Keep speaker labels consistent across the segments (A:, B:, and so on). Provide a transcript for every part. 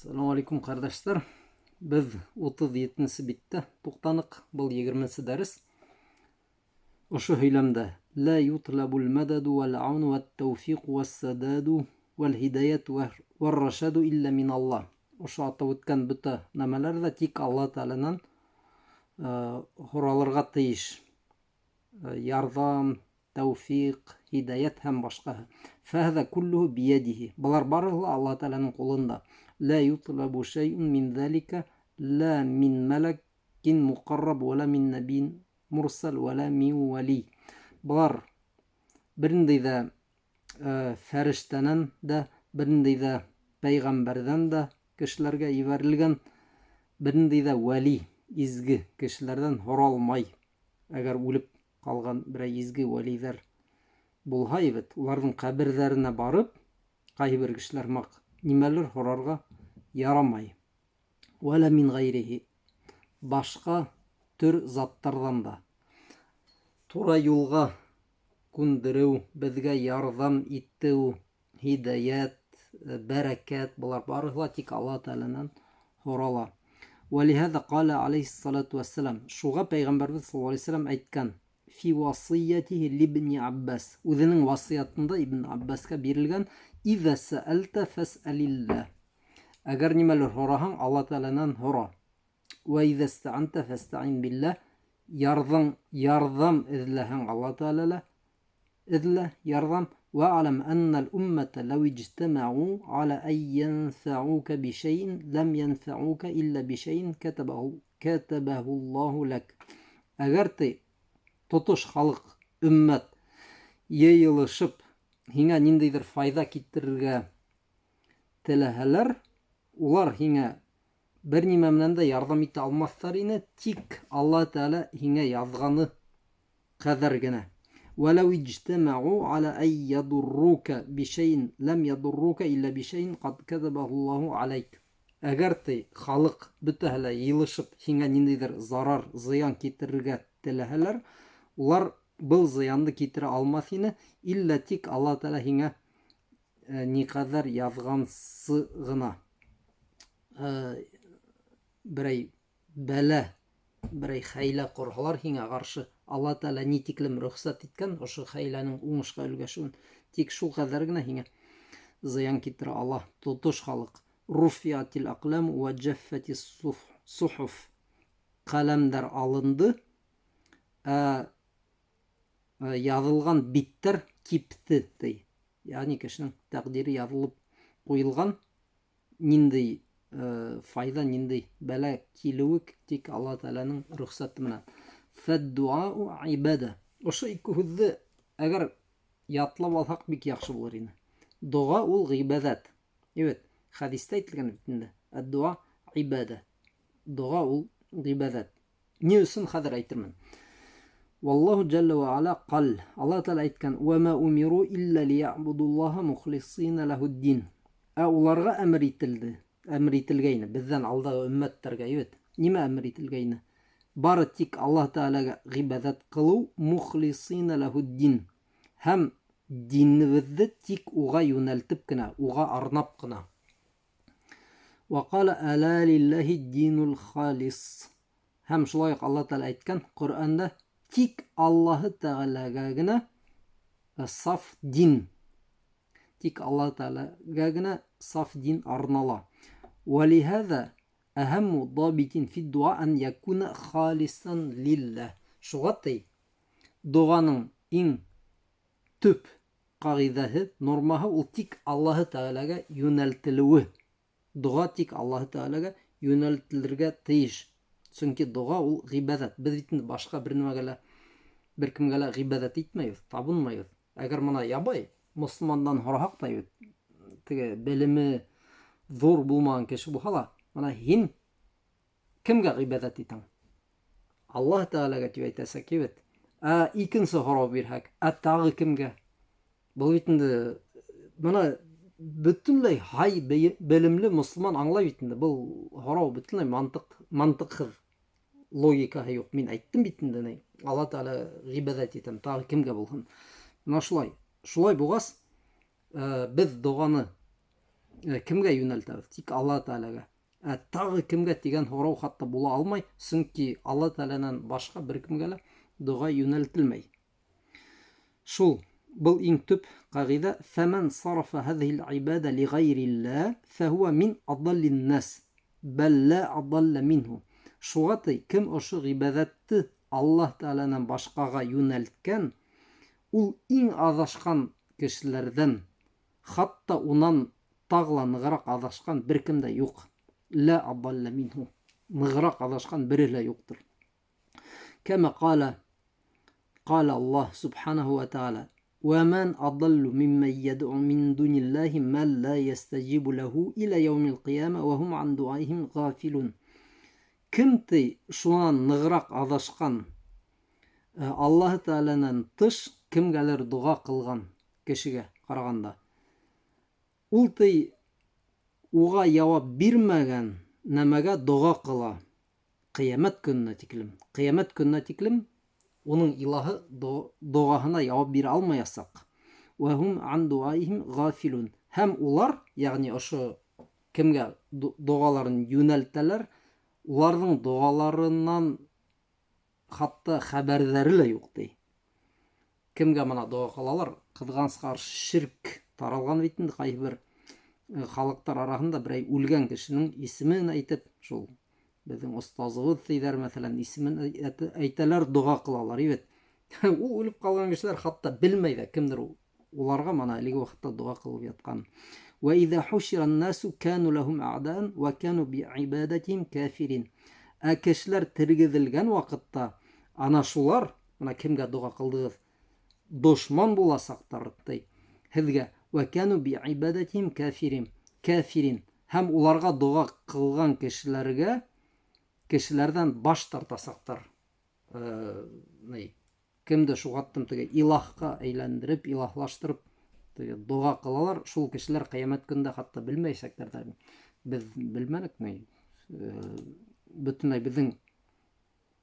A: Ассаламу алейкум, ҡәрҙәштәр. Беҙ 37-нсе биттә туҡтаныҡ. Был 20-нсе дәрес. Ошо һөйләмдә ла ютлабул мәдәду вәл ауну вәт тәүфиҡу вәс сәдәду вәл һидаяту вәр рашаду илля мин Алла. Ошо атап үткән бөтә нәмәләр ҙә тик Алла Тәғәләнән һоралырға тейеш. Ярҙам, тәүфиҡ, һидаят һәм башҡаһы. Фәһәҙә күллүһү биядиһи. Былар барыһы ла Аллаһ Тәғәләнең ҡулында. Лә ютлабу шәйун мин залика ла мин мәләкин муҡарраб вә ла мин нәбин мурсал вә ла мин вәли. Былар бер ниндәй ҙә фәрештәнән дә, бер ниндәй ҙә пәйғәмбәрҙән дә кешеләргә ебәрелгән, бер ниндәй ҙә вәли, изге кешеләрҙән һоралмай. Әгәр үлеп ҡалған берәй изге вәлиҙәр булһа бит, уларҙың ҡәберҙәренә барып, ҡайһы бер кешеләр һымаҡ нимәлер һорарға ярамай. Вәлә мин ғәйриһи. Башҡа төр заттарҙан да. Тура юлға күндереү, беҙгә ярҙам итеү, һидаят, бәрәкәт, былар барыһы ла тик Аллаһ Тәғәләнән һорала. Вәлиһәҙә ҡалә алейһиссалату вәссәләм. Шуға пәйғәмбәрбеҙ саллаллаһу алейһи вәсәләм әйткән: фи васыйәтиһи либни Аббас. Үҙенең васыятында Ибн Аббасҡа бирелгән: "Иҙа сәәлтә фәсәлилләһ". Әгәр нимәлер һораһаң, Аллаһ Тәғәләнән һора. Вә иҙа истәғәнтә фәстәғин билләһ. Ярҙам эҙләһәң, Аллаһ Тәғәләлә эҙлә ярҙам. Вәғләм әннәл уммәтә ләү иджтәмәғу аля ән йәнфәғука бишәйин ләм йәнфәғука илля бишәйин кәтәбәһуллаһу ләк. Әгәр ти тотош халыҡ, өммәт йыйылышып һиңә ниндәйҙер файҙа китерергә теләһәләр, улар һиңә бер нимә менән дә ярҙам итә алмаҫтар ине, тик Аллаһ Тәғәлә һиңә яҙғаны ҡәҙәр генә. Вәләү иджтәмәғу аля ән ядуррука бишәйин ләм ядуррука илля бишәйин ҡад кәтәбәһуллаһу алейк. Әгәр ти халыҡ бөтәһе лә йыйылышып һиңә ниндәйҙер зарар, зыян китерергә теләһәләр, улар был зыянды китерә алмаҫ ине, илля тик Аллаһ Тәғәлә һиңә ни ҡәҙәр яҙғансы ғына. Берәй бәлә, берәй хәйлә ҡорһалар һиңә ҡаршы, Аллаһ Тәғәлә ни тиклем рөхсәт иткән ошо хәйләнең уңышҡа өлгәшеүен, тик шул ҡәҙәр генә һиңә зыян китерә ала. Тотош халыҡ. Руфиатил аҡлам вә джәффәтис сухуф. Ҡәләмдәр алынды, ә яҙылған биттәр кипте, ти. Ягъни кешенең тәҡдире яҙылып ҡуйылған, ниндәй файҙа, ниндәй бәлә килеүе тик Аллаһ Тәғәләнең рөхсәте менән. Фәд-дуау ибада. Ошо ике һүҙҙе әгәр ятлап алһаҡ бик яҡшы булыр ине. Доға ул ғибәҙәт. Әйбәт, хәдистә әйтелгән бит инде. Әд-дуа ибада. Доға ул ғибәҙәт. Ни өсөн хәҙер әйтермен. Валлаху джалла ва аля ҡал. Аллаһ Тәғәлә әйткән: "Ва ма умиру илля лиябудуллаһа мухлисина лахуд-дин". Ә уларға әмер ителде. Әмер ителгәйне беҙҙән алдағы өммәттәргә, әйбәт. Нимә әмер ителгәйне? Бары тик Аллаһ Тәғәләгә ғибәҙәт ҡылыу, мухлисина лахуд-дин. Һәм динебеҙҙе тик уға йүнәлтеп кенә, уға арнап ҡына. Ва ҡала әлә лиллаһи динул халис. Һәм шулай уҡ Аллаһ Тәғәлә әйткән Ҡөрьәндә: тик Аллаһы Тәғәләгә генә саф дин. Тик Аллаһ Тәғәләгә генә саф дин арнала. Ва лиһаза әһәмму дабитин фид дуа ан якуна халисан лиллаһ. Шуға ти доғаның иң төп ҡағиҙәһе, нормаһы ул тик Аллаһы Тәғәләгә йүнәлтелеүе. Доға тик Аллаһы Тәғәләгә йүнәлтелергә тейеш. Сөнки доға ул ғибәҙәт. Беҙ бит инде башҡа бер нәмәгә лә, бер кемгә лә ғибәҙәт итмәйбеҙ, табынмайбыҙ. Әгәр мына ябай мосолмандан һораһаҡ та бит, теге белеме ҙур булмаған кеше булһа ла, мына һин кемгә ғибәҙәт итәң? Аллаһ Тәғәләгә тип әйтәсәк бит. Ә икенсе һорау бирһәк, ә тағы кемгә? Был бит инде мына бөтөнләй һай белемле мосолман аңлай бит инде. Был һорау бөтөнләй мантыҡһыҙ, логикаһы юҡ. Мин әйттем бит инде, ни, Аллаһ Тәғәлә ғибәҙәт итәм, тағы кемгә булһын. Мына шулай. Шулай булғас, беҙ доғаны Кемгә йүнәлтәбеҙ? Тик Алла Тәғәләгә. Ә тағы кемгә тигән һорау хатта була алмай, сөнки Алла Тәғәләнән башҡа бер кемгә лә доға йүнәлтелмәй. Шул, был иң төп ҡағиҙә. Фәмән сарафа һәҙиһил ғибадә лиғәйриллә фәһүә мин адаллин нас бәл лә адаллә минһу. Шуға ти, кем ошо ғибәҙәтте Аллаһ Тәғәләнән башҡаға йүнәлткән, ул иң аҙашҡан кешеләрҙән, хатта унан тағы ла нығыраҡ аҙашҡан бер кем дә юҡ. Лә адаллә минһу. Нығыраҡ аҙашҡан бере лә юҡтыр. Кәмә ҡалә ҡалә Аллаһ субханаһу ва тәғәлә وَمَنْ أَضَلُّ مِمَّنْ يَدْعُو مِنْ دُونِ اللَّهِ مَنْ لَا يَسْتَجِيبُ لَهُ إِلَى يَوْمِ الْقِيَامَةِ وَهُمْ عَنْ دُعَائِهِمْ غَافِلُونَ. Кем ти шунан нығыраҡ аҙашҡан Аллаһы Тәғәләнән тыш кемгәлер доға ҡылған кешегә ҡарағанда, ул ти уға яуап бирмәгән нәмәгә доға ҡыла ҡиәмәт көнөнә тиклем. Ҡиәмәт көнөнә тиклем уның илаһы доғаһына яуап бирә алмаясаҡ. Вә һум ан дуаихим ғафилун. Һәм улар, йәғни ошо кемгә доғаларын йүнәлтәләр, уларҙың доғаларынан хатта хәбәрҙәре лә юҡ ти. Кемгә мына доға ҡылалар? Ҡыҙғанысҡа ҡаршы ширк таралған бит инде ҡайһы бер халыҡтар араһында берәй үлгән кешенең исемен әйтеп, шул беҙҙең остазыбыҙ тиҙәр, мәҫәлән, исемен әйтәләр, доға ҡылалар, бит. Ул үлеп ҡалған кешеләр хатта белмәй ҙә кемдер уларға мына әлеге ваҡытта доға ҡылып ятҡан. Вә иҙа хушира н-насу кану лаһум аъдаан ва кану би'ибадатихим кафирин. Ә кешеләр тергеҙелгән ваҡытта ана шулар, мына кемгә доға ҡылдығыҙ, дошман буласаҡтар ти һеҙгә. Вә кану би'ибадатихим кафирин. Кафирин. Һәм уларға доға ҡылған кешеләргә кешеләрҙән баш тартасаҡтар. Кемде шуғаттым теге илаһҡа әйләндереп, илаһлаштырып теге доға ҡылалар, шул кешеләр ҡиәмәт көнөндә хатта белмәйәсәктәр ҙә. Беҙ белмәнек ни. Бөтөнләй беҙҙең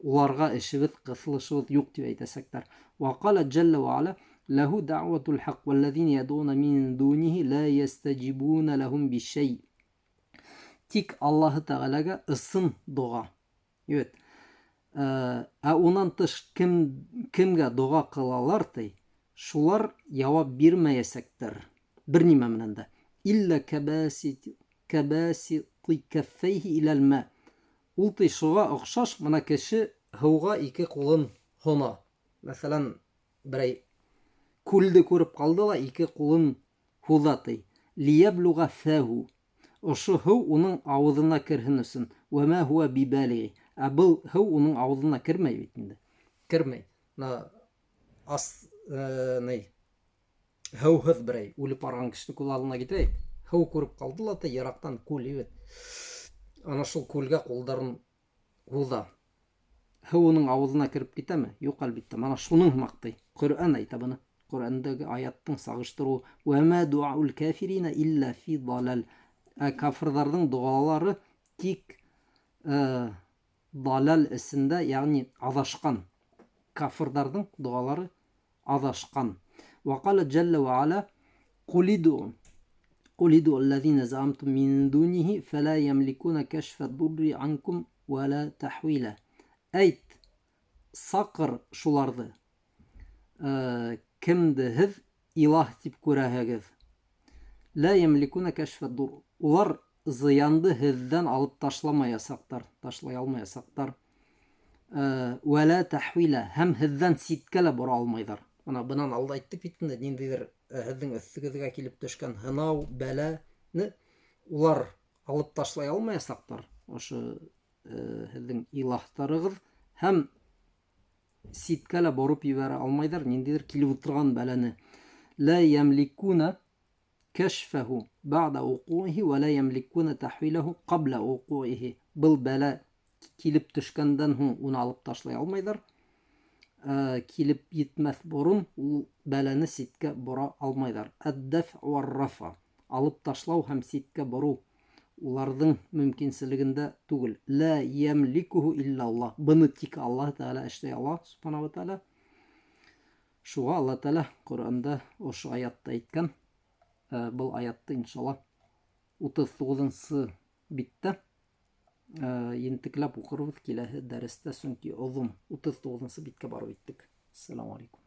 A: уларға эшебеҙ, ҡыҫылышыбыҙ юҡ тип әйтәсәктәр. Ва ҡала джәллә ва аля ләһу дәғвәтул хәҡ вәлләзина ядуна мин дунихи ла ястаҗибуна ләһум бишәй. Тик Аллаһы Тәғәләгә ысын доға. Evet. Ә унан тыш кемгә доға ҡылалар ти, шулар яуап бирмәйәсәктәр. Бер нимә менән дә. Илля кәбәсити кәффәйһи иләл мә. Ул ти шуға оҡшаш, мына кеше һыуға ике ҡулын һона. Мәҫәлән, берәй күлде күреп ҡалды ла ике ҡулын һуҙа ти. Лияблуға фәһу. Ошо һыу уның ауыҙына керһен өсөн. Вә мә һуә бибәлиғи. Ә был һыу уның ауыҙына кермәй бит инде. Кермәй. Мына ас, ней, һыуһыҙ берәй үлеп барған кешене күҙ алдына китерәйек. Һыу күреп ҡалды ла ти, йыраҡтан күл бит. Ана шул күлгә ҡулдарын һуҙа. Һыу уның ауыҙына кереп китәме? Юҡ, әлбиттә. Мына шуның һымаҡ ти. Ҡөрьән әйтә быны. Ҡөрьәндәге аяттың сағыштырыуы. Вә мә дуаул кафирина илля фи далал. Ә кафырҙарҙың доғалары тик далал эсендә, йәғни аҙашҡан. Кафырҙарҙың доғалары аҙашҡан. Вә ҡала джәллә вә аля ҡулиду аллазина заамтум мин дунихи фәлә ямликуна кәшфә дурри анкум вә лә тәхвила. Әйт, саҡыр шуларҙы. Кемде һеҙ илаһ тип күрәһегеҙ? Лә ямликуна кәшфә дур. Улар зыянды һеҙҙән алып ташламаясаҡтар, ташлай алмаясаҡтар. Вә лә тәхвила. Һәм һеҙҙән ситкә лә бора алмайҙар. Мына бынан алда әйттек бит инде, ниндәйҙер һеҙҙең өҫтөгөҙгә килеп төшкән һынау, бәләне улар алып ташлай алмаясаҡтар. Ошо һеҙҙең илаһтарығыҙ һәм ситкә лә бороп ебәрә алмайҙар ниндәйҙер килеп ултырған бәләне. Лә ямликуна кәшфәһу бәғдә вуҡуихи вә лә ямликуна тәхвиләһу ҡабла вуҡуихи. Был бәлә килеп төшкәндән һуң уны алып ташлай алмайҙар. Килеп етмәҫ борон ул бәләне ситкә бора алмайҙар. Әд-дәф вәр-рафа. Алып ташлау һәм ситкә бороу уларҙың мөмкинселегендә түгел. Лә ямликуху илля Аллаһ. Быны тик Аллаһ Тәғәлә эшләй ала, субхана ва тәғәлә. Шуға Аллаһ Тәғәлә Ҡөрьәндә ошо аятты әйткән. Был аятты иншалла 39-нсы биттә. Ентекләп уҡырбыҙ киләһе дәрестә, сөнки оҙон 39-нсы биткә барып еттек. Ассаламу алейкум.